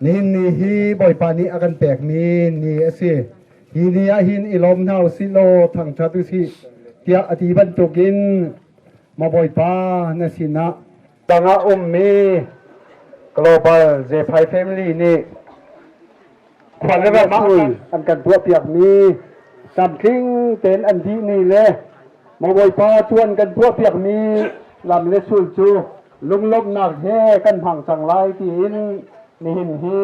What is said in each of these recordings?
Nihin ni hi Bawipa nih a kan pekmi ni a si. Hi ni ah hin i lawm hna usih law thangṭhat usih tiah a ti bantukin maw Bawipa na sinah tangah ummi Global J5 Family nih khual le ram ah an kan tuahpiakmi tlamtling tein an dih ni le maw Bawipa cu an kan tuahpiakmi lam le sul cu lunglawmhnak he kan hmang cang lai tiin nihin hi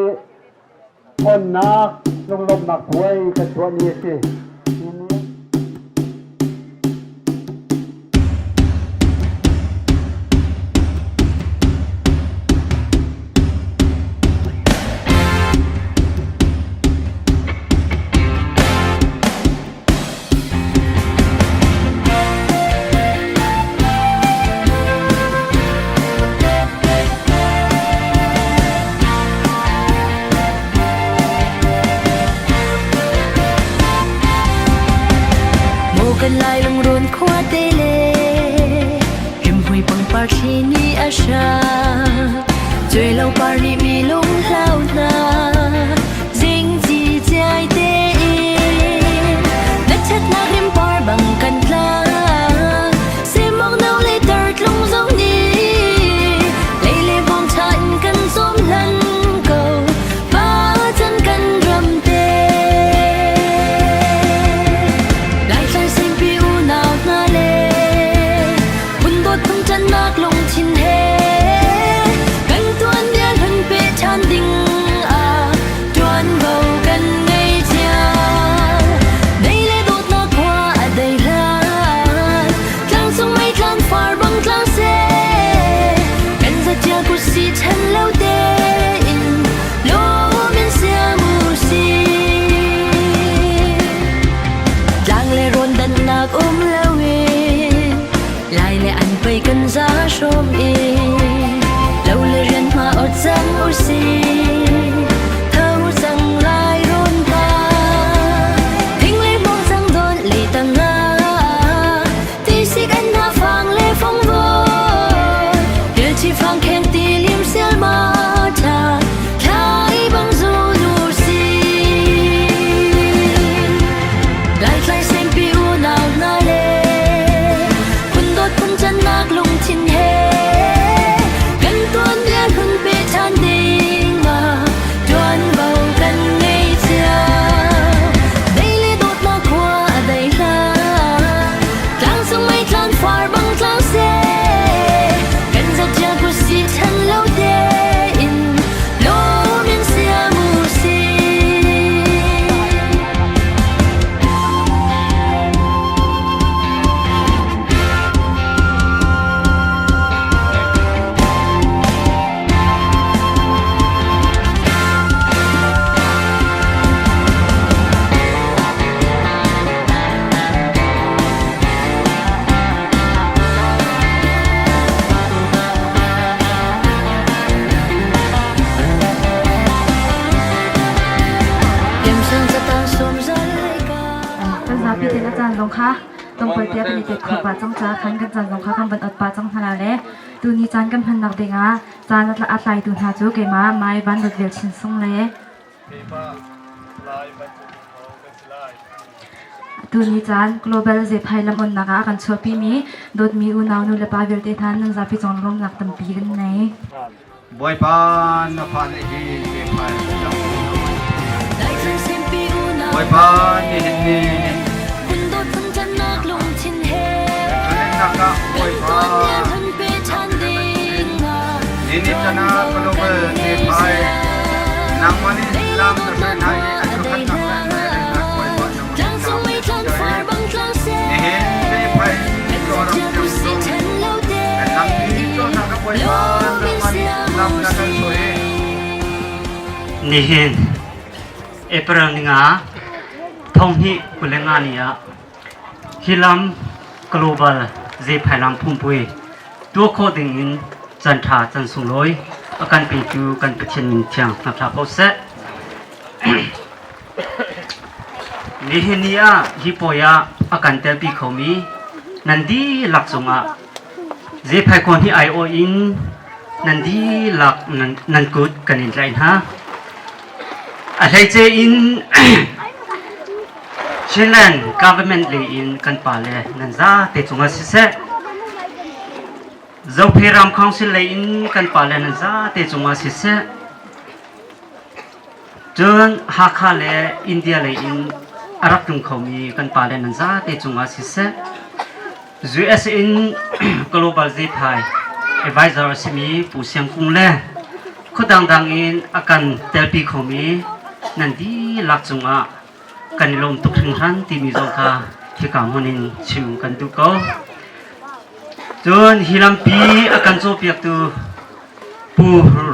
onnak lunglawmhnak puai kan tuahmi a si. khua te le rimhmui pangpar thli nih a hrang Cuai par nih mi lung hlau hna zingci ciai tein na ṭhatnak rimpar bang kan tlang Simong no le tar tlung zong nih lei le vong ṭha in kan zuam lan ko pa chan kan ram te Laitlang singpi unau hna le phun dawt phun ṭannak lungthin he kan tuanbia hlun pe ṭhan ding ah ṭuanvo kan ngei cio. Dei le dawtnak khua a dei hlan tlangcung mei tlang far bang tlang seh kan zatia kut si ṭhen lo tein lawm in siam u sih. Tlang le rawn dannak um loin Lai le an pei kan za hrawm i lo le rian hma ot cang u si tho cang lai rawn pa thing le hmong cang dawn le tanga ti sik an na fang le phong voi Dil chi fang khen ti lim sial ma tha thlai bang zu nu si Laiklai sempi unau hna le phun dawt phun cannak lungthin he kan tuanbia hlun pe ṭhan ding ah ṭuanvo kan ngei cio. Dei le dawtnak khua a dai hlah tlangcung mei tlang far bang tlang seh kan zatia kusi ṭhen lo tein lawm in siam u sih. Kan zapi tein a caan zong kha tlawmpal tiah kan i tet khawh pah cang caah khan kan caan zong kha kan van ot pah cang hna le tuni caan kan hmannak dingah caan a tlaitu hna cu keimah Mai Van Dawt Vel Chin Sung le Tuni caan global zephai lam onnak ah a kan chuahpimi dawtmi unau nu le pa vialte hna nan zapi conglawmhnak tampi kan nei. Bawipa na fale hi zephai lam Bawipa nihin ni Kan ah Bawipa Nini cana global zephai nangmah nih lam na hruai hna i an khatnak le an relnak Bawipa nangmah Nihin zephai Kawlram tiang zong kan lampi cawhnak ah Bawipa nangmah nih lam na kan hruai. Nihin April ninga thonghnih 25 ni ah hi lam global zephai lam phungpui tuah khawh ding in chan ṭha chan sunglawi a kan petu kan Pathian min thiang hna ko seh. Nihin ni ah hi puai ah a kan telpi khomi nan dihlak cungah Zephai hi aiawh in nan dihlak nan kut kan in tlaih hna. A hleice in Chinland government lei in kan pale nan zate cungah siseh, Zophei Ram Council lei in kan pale nan zate cungah siseh, Cun Hakha le India lei in a rak tlung khomi kan pale nan zate cungah siseh, US in Global Zephai advisor a simi Pu Siang Kung le khua dangdang in a kan telpi khomi nan dihlak cungah kan i lawm tuk hringhran timi zong kha hika hmun in chim kan duh ko. Cun hi lampi a kan cawpiaktu Pu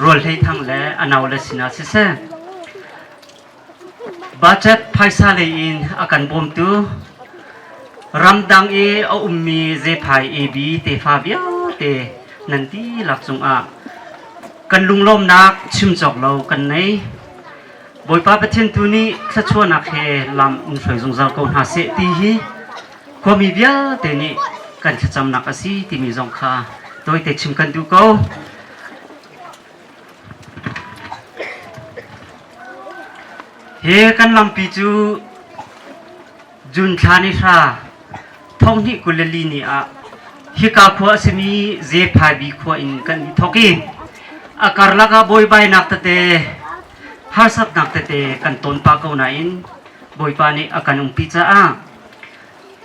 Rual Hlei Thang le a naule sinah siseh, budget phaisa lei in a kan bawmtu ramdang i a ummi Zephai AB tefa vialte nan dihlak cungah kan lunglawmnak chim cawk lo kan nei. Bawipa Pathian tu nih thluachuahnak he lam in hruai zungzal ko hna seh ti hi. Khuami vialte nih kan thlacamnak a si timi zong kha tawite chim kan duh ko. Hi kan lampi cu June thla ni hra thonghnih 24 ni ah hika khua a simi Zephaibi khua in kan i thawk i a karlak ah buaibainak tete harsatnak tete kan ton pah ko nain Bawipa nih a kan umpi caah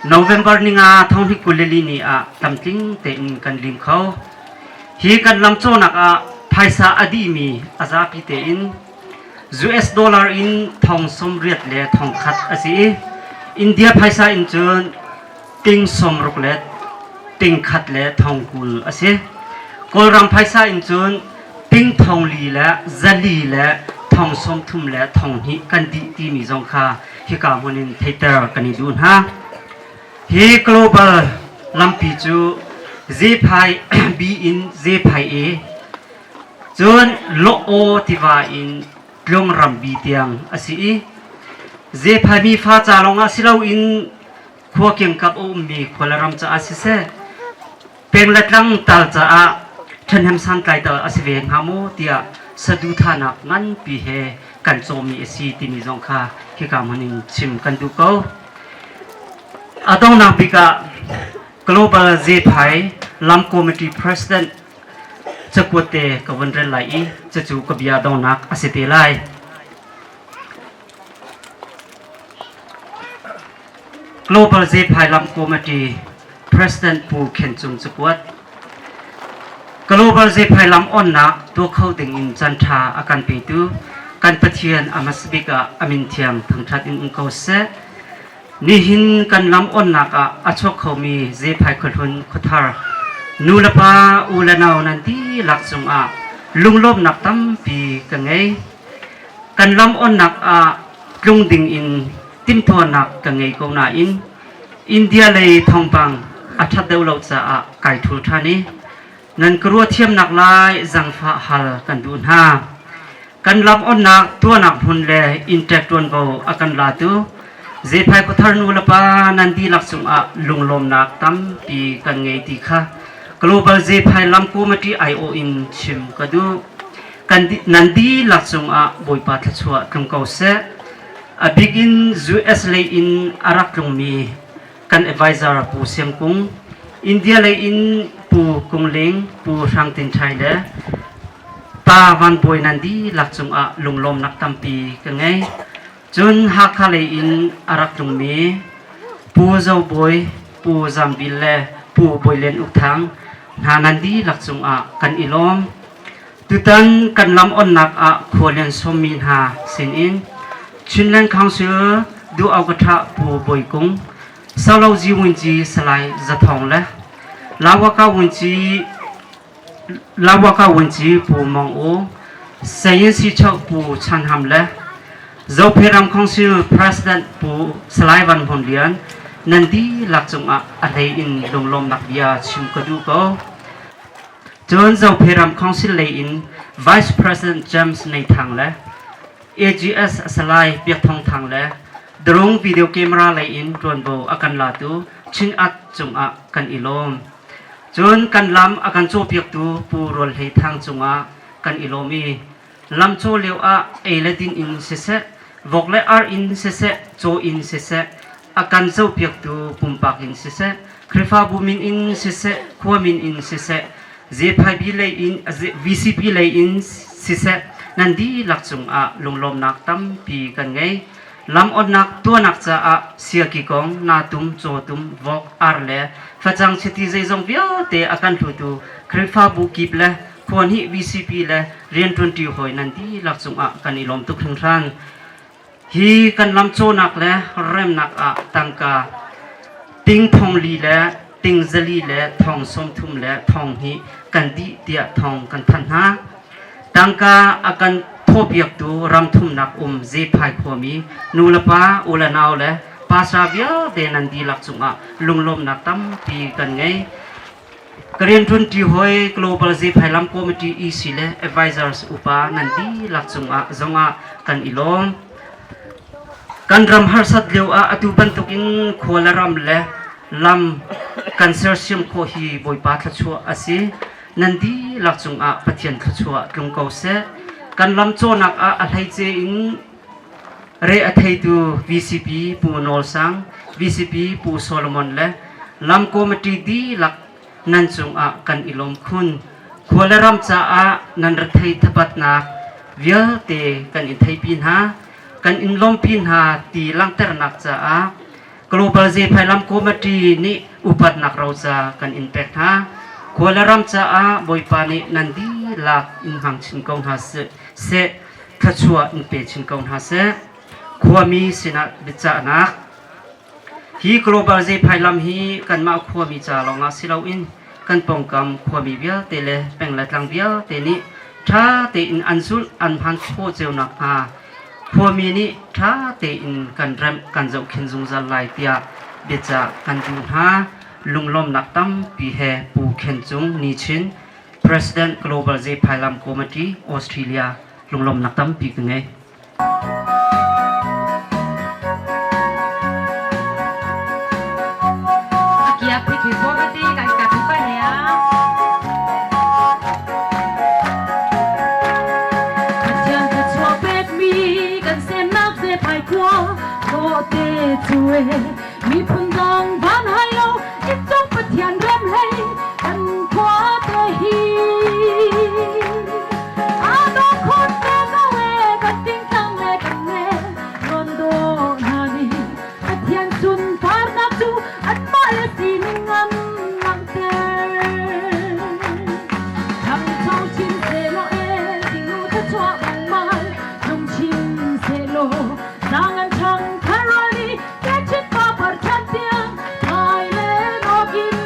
November ni nga thonghnih 24 ni ah tlamtling tein kan lim kho. Hi kan lam cawnak ah phaisa a dihmi a zapi tein US dollar in thong 80 le thong khat a si i India phaisa in cun ting 60 le ting khat le thong 20 a si. Kawlram phaisa in cun ting thong li le zali le thong 30 le thong hnih kan dih timi zong kha hika hmun in theiter kan i duh hna. Hi global lampi cu Zephai B in Zephai A cun Lawh-aw tiva in Tlungram bi tiang a si i Zephai mi fa ca lawngah si loin khua kiangkap a ummi khua le ram caah siseh peng le tlang tal caah ṭhahnem santlai tal a si ve hnga maw tiah saduhthahnak nganpi he kan cawmi a si timi zong kha hika hmun in chim kan duh ko. A donghnak bik ah Global Zephai Lam Committee President cakuat te ka vun rel lai i cucu ka bia donghnak a si te lai. Global Zephai Lam Committee President Pu Khen Cung cakuat Global Zephai Lam onnak tuah kho ding in caan ṭha a kan petu kan Pathian a hmasa bik ah a min thiang thangṭhat in um ko seh. Nihin kan lam onnak ah a chuak khomi Zephai khuahlun khuathar nu le pa u le nau nan dihlak cungah lunglawmhnak tampi ka ngei. Kan lam onnak ah tlung ding in timhtuahnak ka ngei ko nain India lei thawngpang a ṭhat deuh lo caah kai ṭhul ṭhan i nan ka ruahthiamnak lai zangfah hal kan duh hna. Kan lam onnak tuahnak hmun le inntek ṭuanvo a kan latu Zephai khuathar nu le pa nan dihlak cungah lunglawmnak tampi kan ngei ti kha Global Zephai Lam Committee aiawh in chim ka duh. Kan nan dihlak cungah Bawipa thluachuah tlung ko seh. A bik in US lei in a rak tlungmi kan advisor Pu Siang Kung, India lei in Pu Kung Ling, Pu Hrang Tin Thai le Pa Van Bawi nan dihlak cungah lunglawmnak tampi ka ngei. Cun Hakha lei in a rak tlungmi Pu Zo Bawi, Pu Zam Bil le Pu Bawi Lian Uk Thang hna nan dihlak cungah kan i lawm. Tutan kan lam onnak ah khualian sawmmi hna sinin Chinland Council Duh-Au-Ka-Ṭha Pu Bawi Kung, Salozi Wunci Salai Za Thawng le Lawaka Wunci Lawaka Wunci Pu Mong U, Sayin Sichoh Pu Chan Ham le Zophe Council President Pu Salai Van Hmun Lian nan dihlak cungah a hlei in lunglawmnak bia chim ka duh ko. Cun Zophei ram Council lei in Vice President James Nei Thang le AGS Salai Biak Thawng Thang le Drone video camera lei in ṭuanvo a kan latu Chin At cungah kan i lawm. Cun kan lam a kan cawpiaktu Pu Rual Hlei Thang cungah kan i lawm i lam caw lio ah ei le din in siseh, vok le ar in siseh, caw in siseh, a kan zohpiaktu pumpak in siseh, Khrihfabu min in siseh, khua min in siseh, Zephaibi lei in, VCP lei in siseh, nan dihlak cungah lunglawmnak tampi kan ngei. Lam onnak tuahnak caah siaki kong, natum, cawtum, vok, ar le facang chiti zeizong vialte a kan hlutu Khrihfabu kip le khua hnih VCP le rianṭuanṭi hawi nan dihlak cungah kan i lawm tuk hringhran. Hi kan lam cawnak le remnak ah tangka ting thong li le ting zali le thong 30 le thong hnih kan dih tiah thong kan thanh hna. Tangka a kan thawpiaktu ram thumnak um Zephai khuami nu le pa, u le nau le pasa vialte nan dihlak cungah lunglawmnak tampi kan ngei. Ka rianṭuanṭi hawi Global Zephailam Committee EC le Advisors upa nan dihlak cungah zongah kan i lawm. Kan ram harsat lio ah atu bantukin khua le ram le Lam kan sersiam khawh hi Bawipa thluachuah a si. Nan dihlak cungah Pathian thluachuah tlung ko seh. Kan lam cawhnak ah a hleice in re a theitu VCP Pu Nawl Sang, VCP Pu Solomon le lam committee dihlak nan cungah kan i lawm khun. Khua le ram caah nan rethei thapatnak vialte kan in theipi hna, kan in lawmpi hna ti langhternak caah Global Zephailam Committee nih upatnak roca kan in pek hna. Khua le ram caah Bawipa nih nan dihlak in hmang chin ko hna seh, thluachuah in pe chin ko hna seh. Khuami sinah biacahnak. Hi Global Zephailam hi kanmah khuami ca lawngah si loin kan pawngkam khuami vialte le peng le tlang vialte nih ṭha tein an zulh an hman khawh cio nakhnga khuami nih ṭha tein kan remh kan zohkhenh zungzal lai tiah biacah kan duh hna. Lunglawmnak tampi he Pu Khen Cung Ni Chin, President Global Zephailam Committee, Australia lunglawmnak tampi ka ngei. Miphun dang van hai lo icong Pathian rem hlei kan khua te hi Ado khon te no e kan ting tang le kan ne non do na ni Pathian sun parnak cu anmah le sining an langhter. Ṭhangcho chin sehlaw e dingnu thluachuah bang mal tlung chin sehlaw zaang an ṭhang thar rual i techin pa par ṭhan tiang thai le nawkin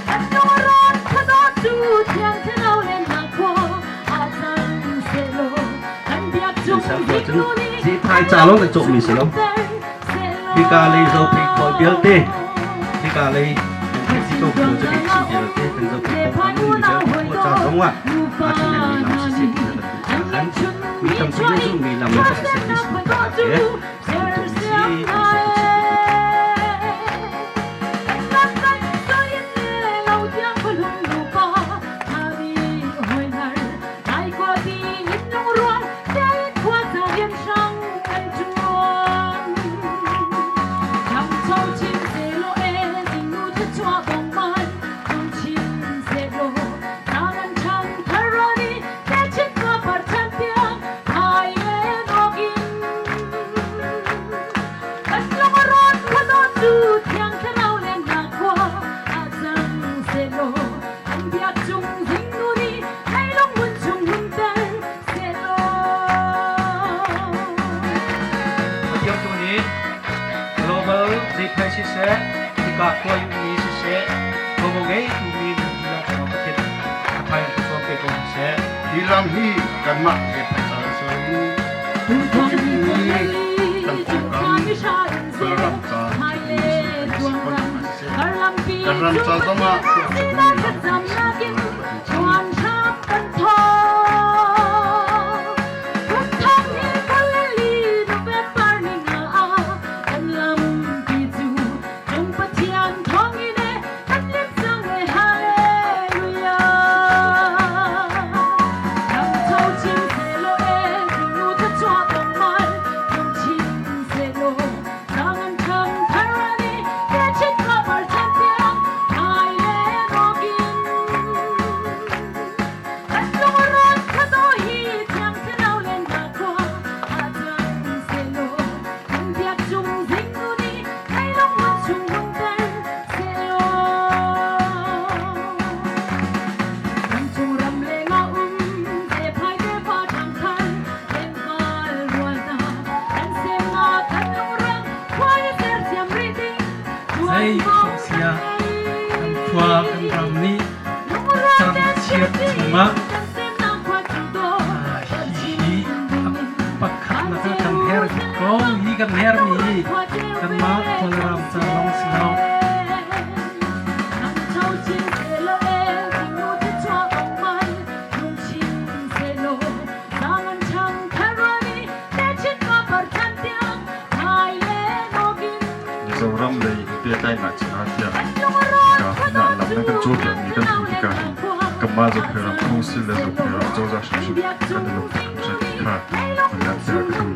kan lung thadawt cu thiang thlarau len nak khua ah cang sehlaw kan biak cung zingnu nih Zithai ca lawng na cawhmi si lo. Hika lei zophei khual vialte, hika lei kan theih si ko khu cu chin vialte kan zophei khual kan um vialte khua ca zong ah a ṭhahnem mi lam siseh ti na kan duh caah khan mi tampi nih zumhmi lam le siseh ti si caah he kan tuahmi si ti si ka chim duh. Pathian tu nih global zeiphai siseh, hika khua mi siseh, global ngei tu mi nan dihlak cungah Pathian a thai an thuam pe ko hna seh. Hi lam hi kanmah zeiphai ca si loin khuakip mi kan pawngkam Kawlram ca siseh, kan ram ca zongah khuakip mi lam Zei sia kan khua kan ram nih caan chiat chungah hihi pakhatnak ah kan her ko hi kan hermi hi kanmah Kawlram ca lawng si lo. Mizoram. tiah hika hmun ah lam nan kan cawlpiakmi kan hmuh tikah hin kanmah Zophei ram council le Zophei ram cozah hrimhrim kan i lawm tuk hringhran ti kha van langhter ka duh.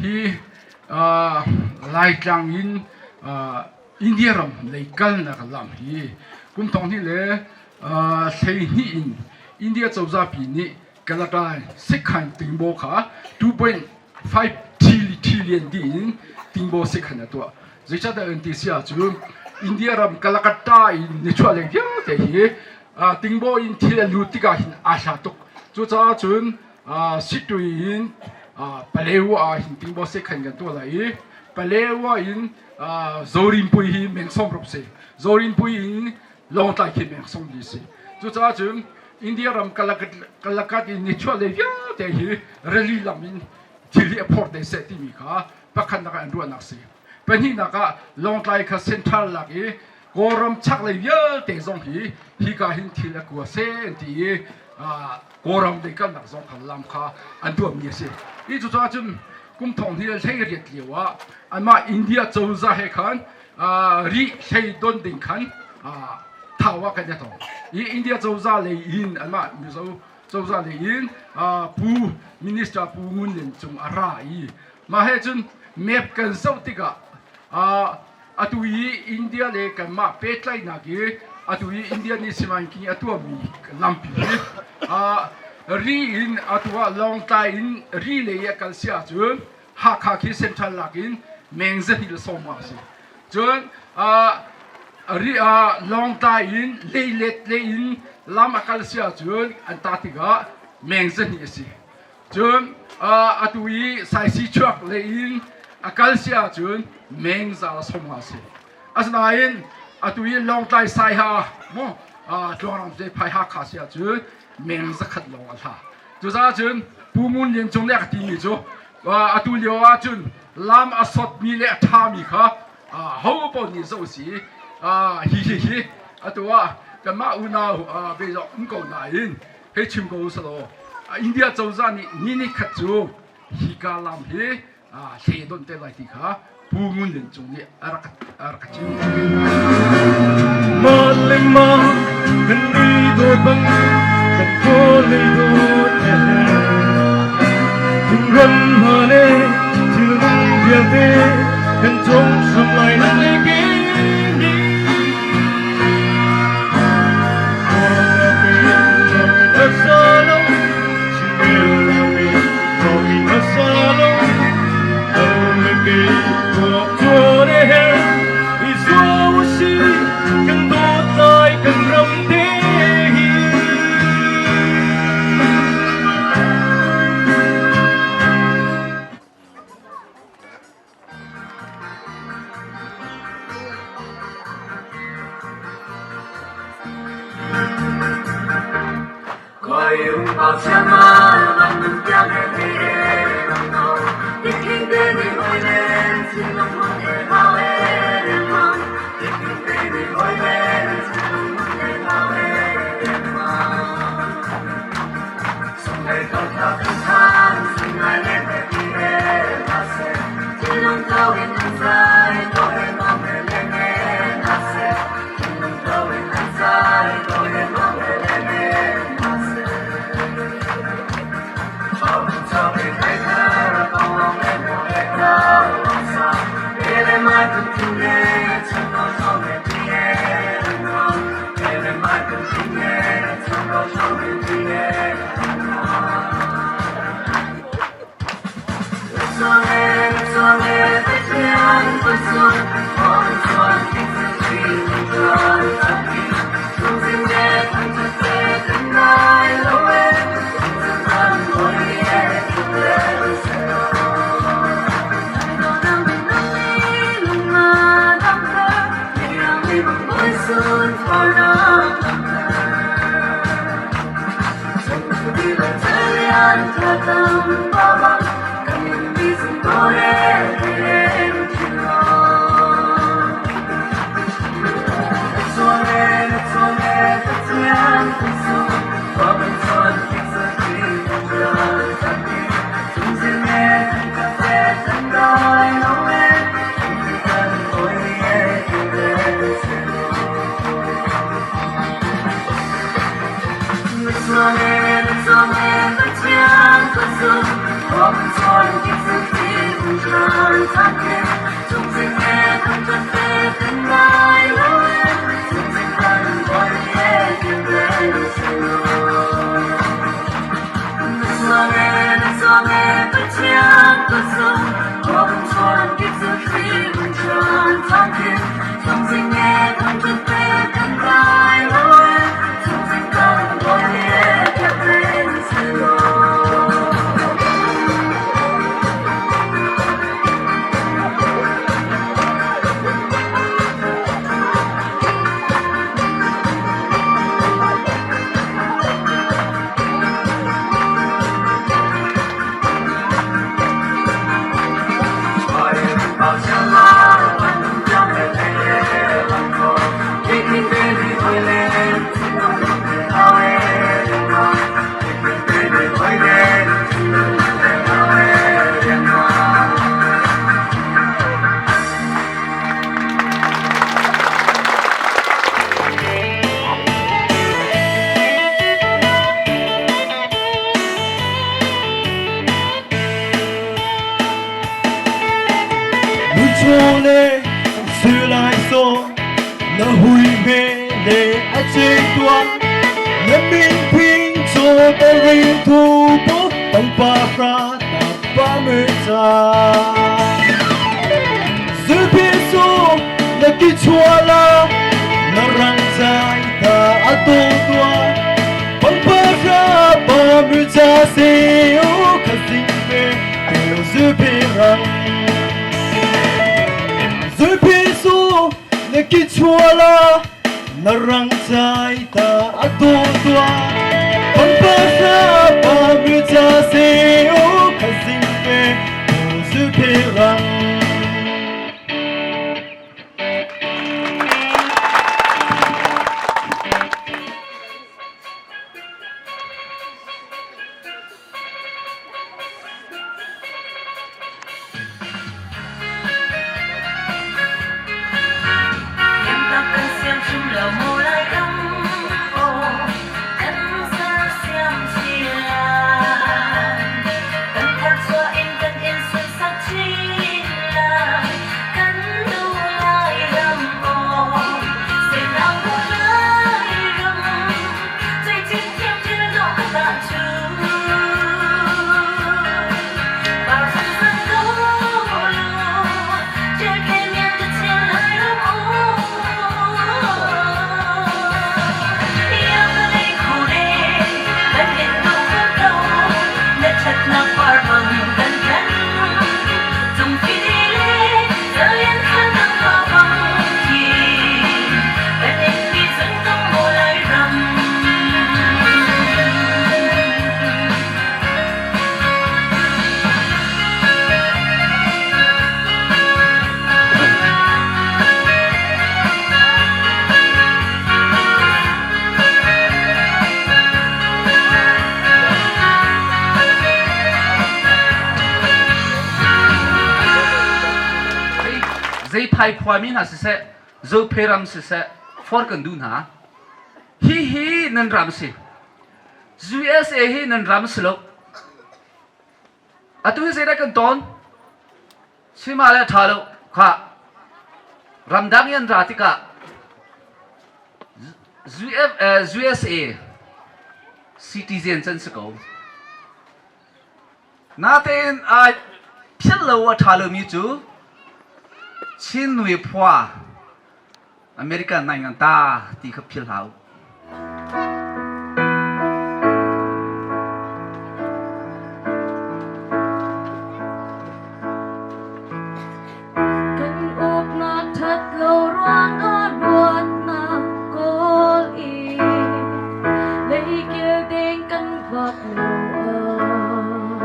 Hi Laitlang in India ram lei kalnak lam hi kum thong hnih le 12 in India cozah pi nih Kalatai Sikhan tingbo kha 2.5 trillion dih in tingbo Sikhan a tuah. Zeicahtiah an ti si ahcun India ram Calcutta in nichuah lei vialte hi tingbo in thil a lut tikah hin aa hla tuk. Cucaah cun Sittwe in Palewa ah hin tingbo Sikhan kan tuah lai i Palewa in Zorinpui hi meng 60 si. Zorinpui in Lawngtlai khi meng 40 si. Cucaah cun India ram Kalakat in nichuah lei vialte hi rili lam in thil hi a phor te seh timi kha pakhatnak ah an ruahnak si. Pahnihnak ah Lawngtlai kha central lak i Kawlram chaklei vialte zong hi hika hin thil a kua seh an ti i Kawlram lei kalnak zong kha lam kha an tuahmi a si. Hi cucaah cun kum thong hnih le 18 lio ah anmah India cozah he khan ri hlei don ding khan thau ah kan i tong. Hi India cozah lei in anmah Mizo cozah lei in Pu Minister Pu Ngun Lian Cung a ra i mah he cun map kan zoh tikah atu i India le kanmah pehtlaihnak i atu i India nih simanking a tuahmi lampi hi ri in atu ah Lawngtlai in ri lei a kal si ahcun Hakha khi central lak in meng 220 a si. Cun ri Lawngtlai in leilet lei in lam a kal si ahcun an ta tikah meng 200 a si. Cun atu i Saisi chuak lei in a kal si ahcun meng 150 a si. Asinain atu i Lawngtlai Saiha maw Tluangram Phai Hakha si ahcun meng 100 lawng a hla. Cucaah cun Pu Ngun Lian Cung nih a ka timi cu atu lio ahcun lam a sotmi le a ṭhami kha ho paoh nih zoh si hi hi hi atu ah kanmah unau beizawk um ko nain hei chim ko usalaw India cozah nih ni ni khat cu hika lam hi hle don te lai ti kha Pu Ngun Lian Cung nih a rak chim. Ma le ma kan ni dawt bang kan khaw lei dawt he Thingran hna le thil nung vialte kan cong hram lai nan lei ke ni Zeiphai khuami hna siseh, Zophei ram siseh, for kan duh hna. Hi hi nan ram si. USA hi nan ram si lo. Atu hi zeidah kan tawn? Sima le ṭha lo kha ramdang i an ra tikah USA citizen can si ko. Natein ai philh lo a ṭha lomi cu Chin nui phua American nai ngan ta ti kha phil hlah u. Kan uknak ṭhat lo ruangah luatnak kawl i leikil deng kan vak lo ah.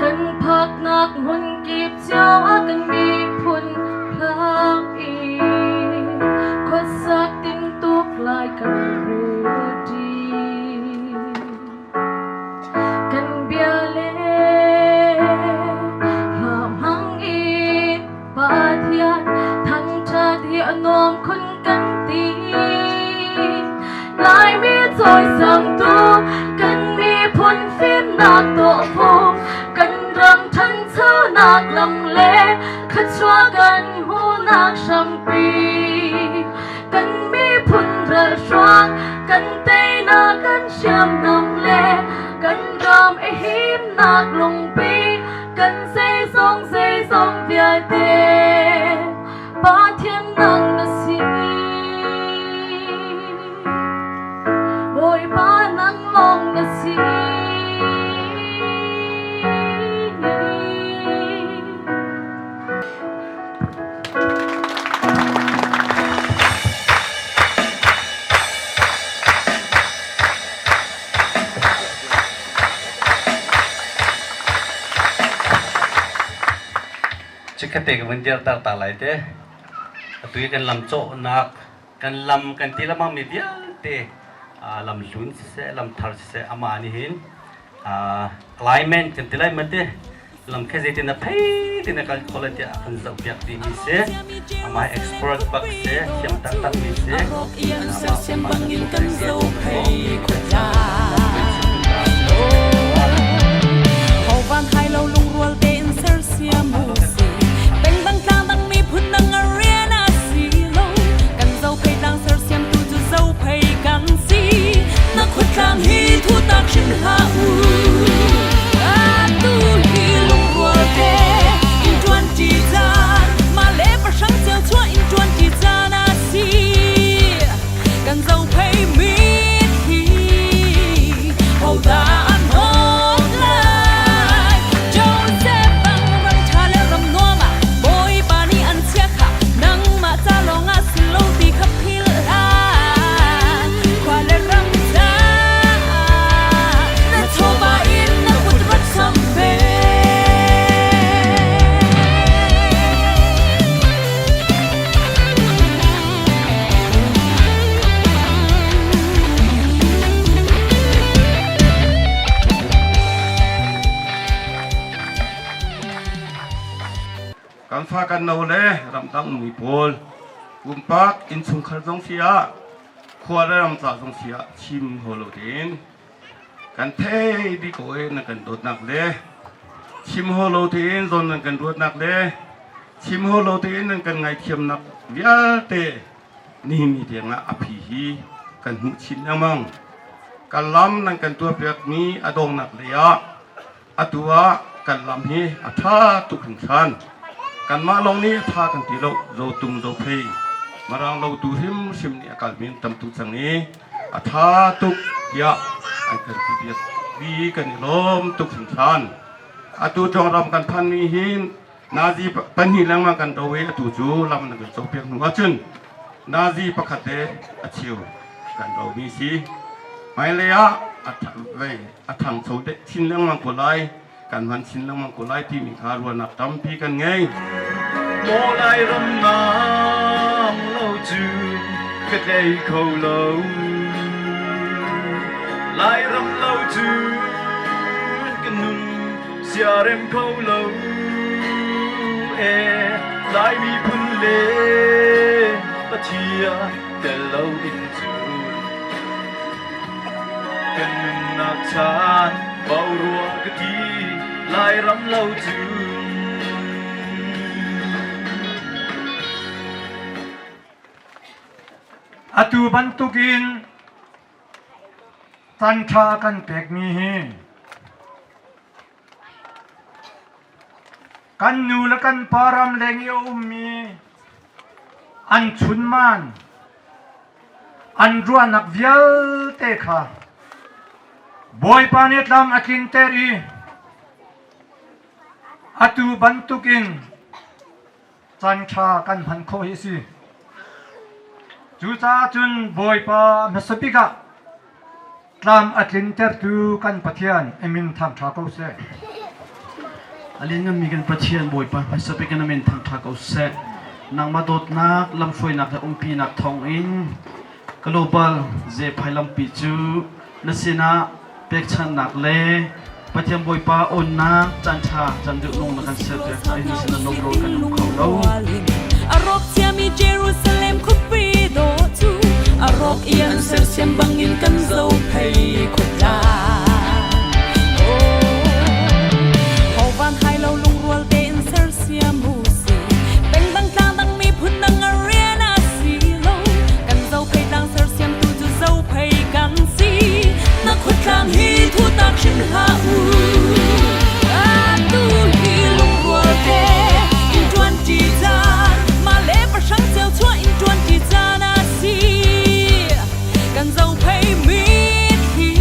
Kan phaknak hmun kip cio ah kan miphun hlak i khuasak tintuk lai kan rel ṭi. Kan bia le hla hmang in Pathian thangṭhat hi a nuam khun kan ti. Laimi cawisangtu kan miphun fimnak tawhfung kan ram ṭhanchonak lam le thluachuah kan hmuhnak hrampi. Kan miphun ralhruang kan teinak kan hriamnam le kan ram i himnak lungpi kan zeizong zeizong vialte Pathian nang na si. Bawipa nang lawng na si. Chikkhatte ka vun dirter ta lai te. Atu i kan lam cawhnak, kan lam kan ti lengmang mi vialte lam hlun siseh, lam thar siseh amah nih hin alignment kan ti lai ma te lam khe zeitin na phei tin na kal kho lai tiah kan zoh piak ti mi si amah expert bak si thiam taktak mi si Hovan hai lo lungrual tein sersiam u si peng dang tlang dang miphun dang a rian a si lo kan zo phei tlang sersiam tu cu zo phei kan si na khuatlang hi thu tak hrim hlah u atu hi lungrual te in tuan ti caan mah le pahrang ceu chuah in tuan ti caan a si kan zo phei mit hi hodah an hawt lai Joseph bang ram ṭha le ram nuam ah Bawipa nih an chia kha nangmah ca lawng ah si lo ti kha philh hlah khua le ram caah na chawva in na kut rak sam ve. Kan fa kan no le ramdang mi pawl pumpak innchungkhar zong si ah khua le ram ca zong si ah chim ho lo tein kan thei dih ko e na kan dawtnak le chim ho lo tein zawn nan kan ruatnak le chim ho lo tein nan kan ngaithiamnak vialte nihin ni tiangah a phi hi kan hmuh chin lengmang. Kan lam nan kan tuahpiakmi a dongnak lei ah atu ah kan lam hi a ṭha tuk hringhran. Kanmah lawng nih a ṭha kan ti lo, zotung zophei Marang lotu hrimhrim nih a kalmi an tam tuk cang i a ṭha tuk tiah an kan ti piak i kan i lawm tuk hringhran. Atu Tlawng kan phanmi hi Nazi pahnih lengmang kan do i atu cu lam nan kan cawhpiak hnu ahcun Nazi pakhat le a cheu kan domi si. Hmailei ah a ṭhangcho chin lengmang ko lai, kan hman chin lengmang ko lai timi kha ruahnak tampi kan ngei. Maw Lairam nang lo cu ka tlei kho lo. Lairam lo cu ka nun siarem kho lo e Lai miphun le Pathian tel lo in cu kan nunnak caan boruak ka ti Lairam lo cu Atu bantukin Caan kan pekmi hi Kan nu le kan pa ram leng i a ummi an chunman an ruahnak vialte kha Bawipa nih tlam a tlinter i atu bantukin caan ṭha kan hman khawh hi a si. Cucaah cun Bawipa hmasa bik ah Tlam a tlintertu kan Pathian a min thangṭha ko seh. A liannganmi kan Pathian Bawipa hmasa bik in a min thangṭha ko seh. Nangmah dawtnak, lamhruainak le umpinak thawngin global zephai lampi cu na sinah pekchanhnak le Pathian Bawipa awnnak caanṭha caan duh nung na kan serpiak caah na sinah lawmro kan um kho lo. A rawk ciami Jerusalem khuapi dawh cu a rawk i an sersiam bangin kan zophei khuatla. Oh, van hai lo lungrual tein sersiam u si. Peng dang tlang dang miphun dang a rian a si lo. Kan zophei tlang sersiam tu cu zophei kan si. Na khuatlang hi thu tak hrim hlah u. Atu hi lungrual te in ṭuan ṭi caan, mah le pahrang cio chuah in ṭuan ṭi caan a si. Kan zophei mitthli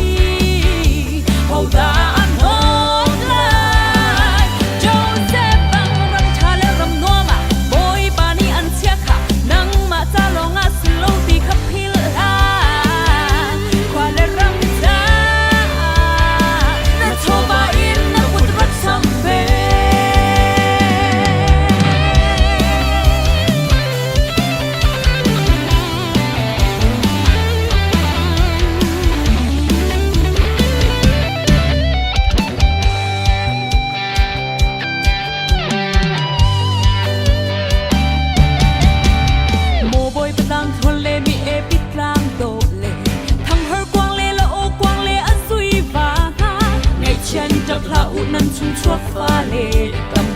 hodah an hnawt lai? Joseph bang ram ṭha le ram nuam ah Bawipa nih an chiah kha nangmah ca lawng ah si lo ti kha philh hlah. Khua le ram caah na chawva in na kut rak samh ve. Maw bawi patlang thawn le mi e pitlang dawh le thanghar kuang le la aw kuang le a zui va hna ngaihchian ṭap hlah u nan chung chuak fale tam.